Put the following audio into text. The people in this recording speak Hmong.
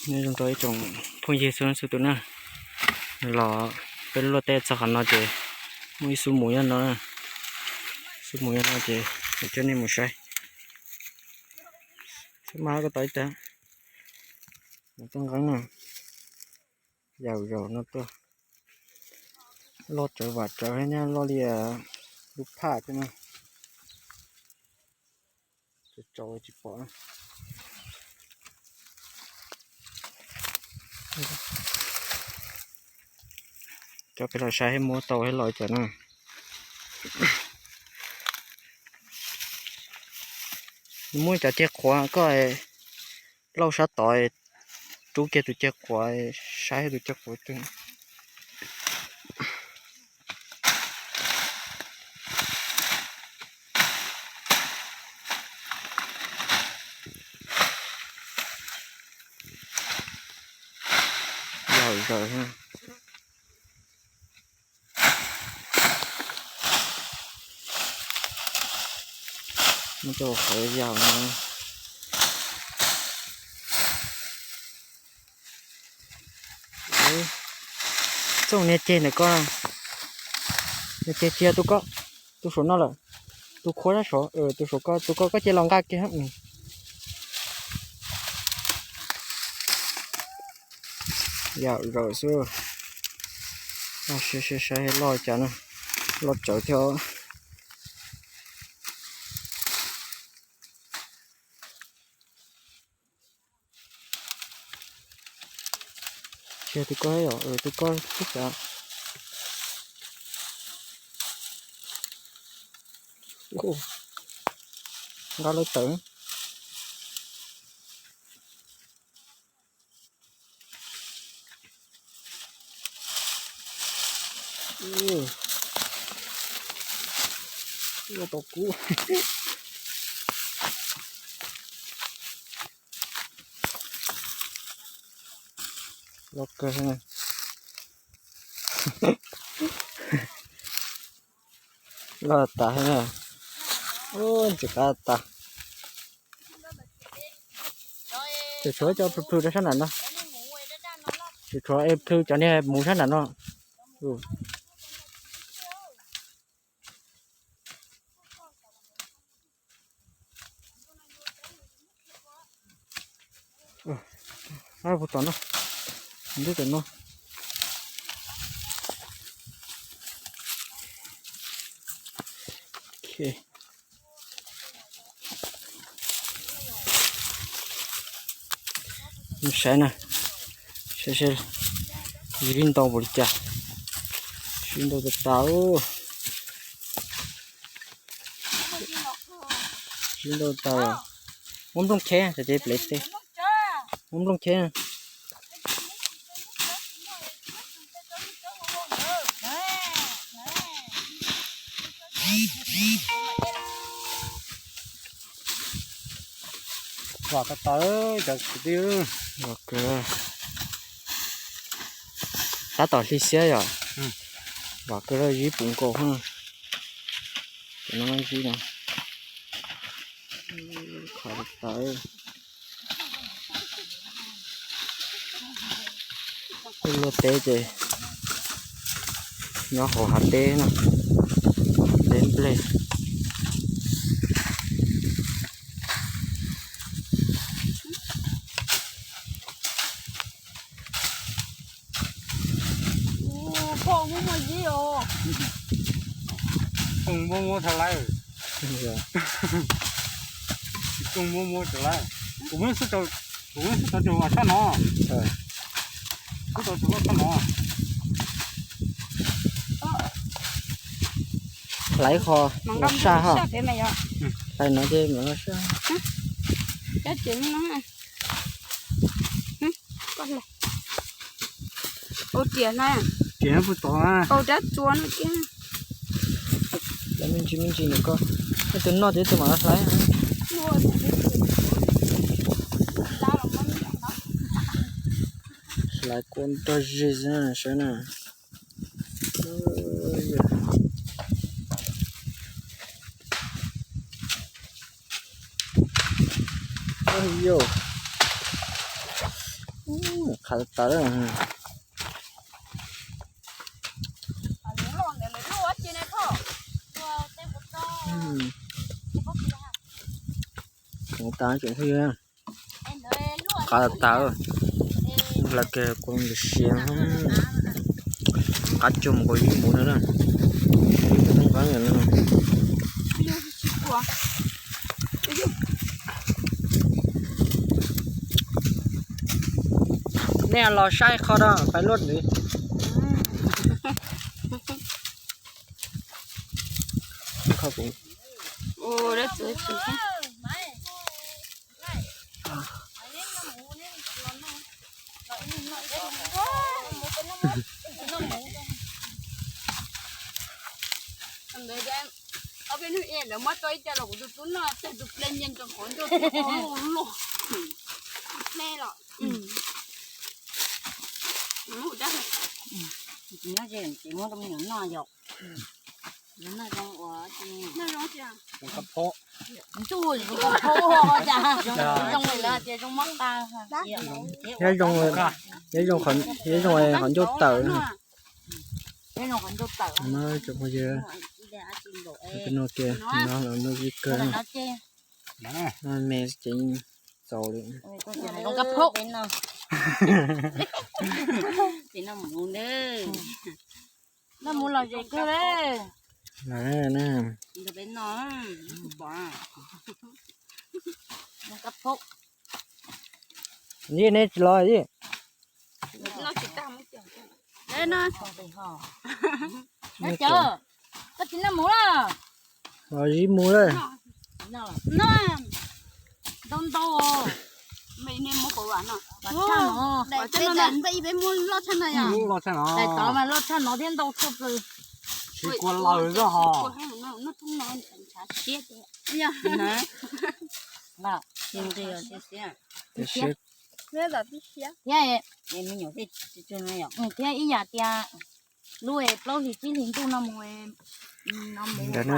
Nyob zoo rau ib tsoom phooj ywg txhua leej txhua tus na, los peb lub luaj teb txog qhov no ces muaj ib xub mus nyob no, xub mus nyob no ces kuv coj nej mus saib. Xub mas koj tau ib tag, toj nqeeb na, yaum zaum no tuaj, loj tsawv vam tsawv thiab, loj li lub phaj thiab na. Tsis pom. Cov peb los saib muab tau los cas na. Muab cov ceg qhuav koj lauj sab tod, rub kiag tus ceg qhuav, saib tus ceg qhuav twg. Yog zaws, muab rau qhov yau no. Txooj niag ceg ntawm koj, niag ceg tsis yog tus koj, tus saum no lawm, tus qhuav sab saud, tus saum koj, tus koj koj cia los nqa kiag. Yam zaws xwb. Saib saib loj cas na, loj tsawv thiab. Tsis yog tus koj, tus koj twb xav nqa lawv tawm. Ua tau kub. Loj kawg. Loj tas na. Ntxim qab tas. Tseem tshuav cov plhws plhws rau sab nram no. Tseem tshuav plhws cov niag mus sab nram no. Puag tom no, ntub tom no. Mus saib na, saib saib zib ntau npaum li cas. Zib ntau tas tas. Zib ntau tas. Muab nplooj cheb, tsam ces plev teg. Muab nplooj cheb. Vam tas tas cov kwv tij. Vam kawg. Tab tom hli xiab yom. Vam kawg, zib puv nkaus. Cov no zib no. Qhov tas. Peb luaj teb ces nyob hauv hav teb no, teb nplej. Koj muab muab thav lawm. Koj muab muab thav lawm. Kuv muab xub tau, kuv muab xub tau cov sab no. Xub tau cov sab no. Hlais qhov saj ha. Hlais no ces mam saj. Ua riam na. Riam puag tod na. Ua dab tsuas no kiag. Hlais me ntsis me ntsis nws koj. Ib tug noj ces ib tug mam li hlais. Hlais kua nrog zis xwb na, saib na. Yog. Qhav tawv. Qhav tawv, qhav tawv, lawv kawg kuv ntawm siav, qab tsuag mus kaus yib mus no na. Nej los saib qhov no pais luaj ntxiv. Ob peb hnub lawv muab tau ib co los kuv tus tub noj tag tus ple nyees rau qhov ncauj tuaj tau luaj luaj. Tus ple los. Nyob tsev tsis muab rau me nyuam noj yom. Noj zoo ua noj zoo. Ntuj, zoo koj phaub cas zoo li lawv tias zoo mob qa. Nyob zoo, nyob zoo qhov ncauj tawm. Nyob zoo qhov ncauj tawm. No tsoom phooj ywg, no kiag no los nuj vij kawg. Me ces txaus li. Zoo koj phaub. Ces noj mus noj mus los zem kawg le. Peb no pom kab phaub. Yij, neb tsis los yij? Cov, koj tsis noj mus lawm? Los zib mus lawm. Ntau ntau. Loj tshaj no. Daim tod mas loj tshaj no thiab ntau tshaj plaws. Tsis kua laws zoj hos. Thiab, thiab ib yam tias lub plaub hlis tsib hlis ntuj no mus, no mus ntawd na.